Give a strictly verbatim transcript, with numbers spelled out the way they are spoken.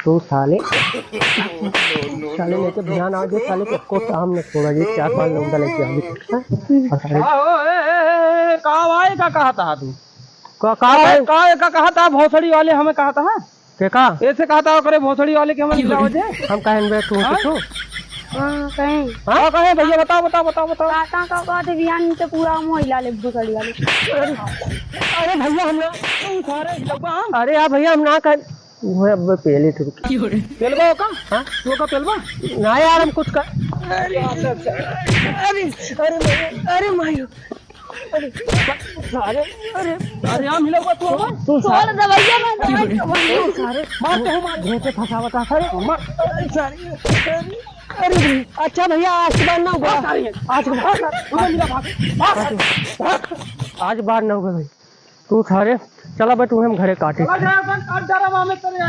तू साले, साले लेके ध्यान आ गया, साले को कोट हम न छोड़ा, ये चार पांच लौंडा लेके आ गए। हाँ? और साले का हो, ए, ए, ए, का भाई, का कहत हा तू? का, का अरे, भाई? का, का कहत हा, भोसड़ी वाले हमें कहत हा? के का? ऐसे कहत हा, ओकरे भोसड़ी वाले के हमें मिलाओ जे। हम कहें बे, तू हाँ? कुछ? हाँ, कहें। हाँ, कहें भैया, बताओ, बताओ, बताओ, बताओ। का, का, का कहत हा, बिहान से पूरा मोह हिला ले भोसड़ी वाले। अरे, अरे भैया, हम ना, अरे यार भैया, हम ना कहें, वो अब पेले थे। पेलबा हो का? हाँ? तू का पेलबा? ना यार, हम कुछ कर, अरे, अरे, अरे, अरे, अरे, मायो। अरे, अरे, अरे, अरे, हम हिलाओ तू, हम। तू छोड़ दे भैया, मैं दवाई खाऊंगा। अरे, मार तो मार। घर पे फंसावा था, अरे, मार। अरे, अरे, अच्छा भैया, आज के बाद ना होगा। आज के बाद, आज के बाद ना होगा भाई। तू सारे, चला बे, तू हम घरे काटे। चला जा, अपन काट जा रहा, हमें तेरे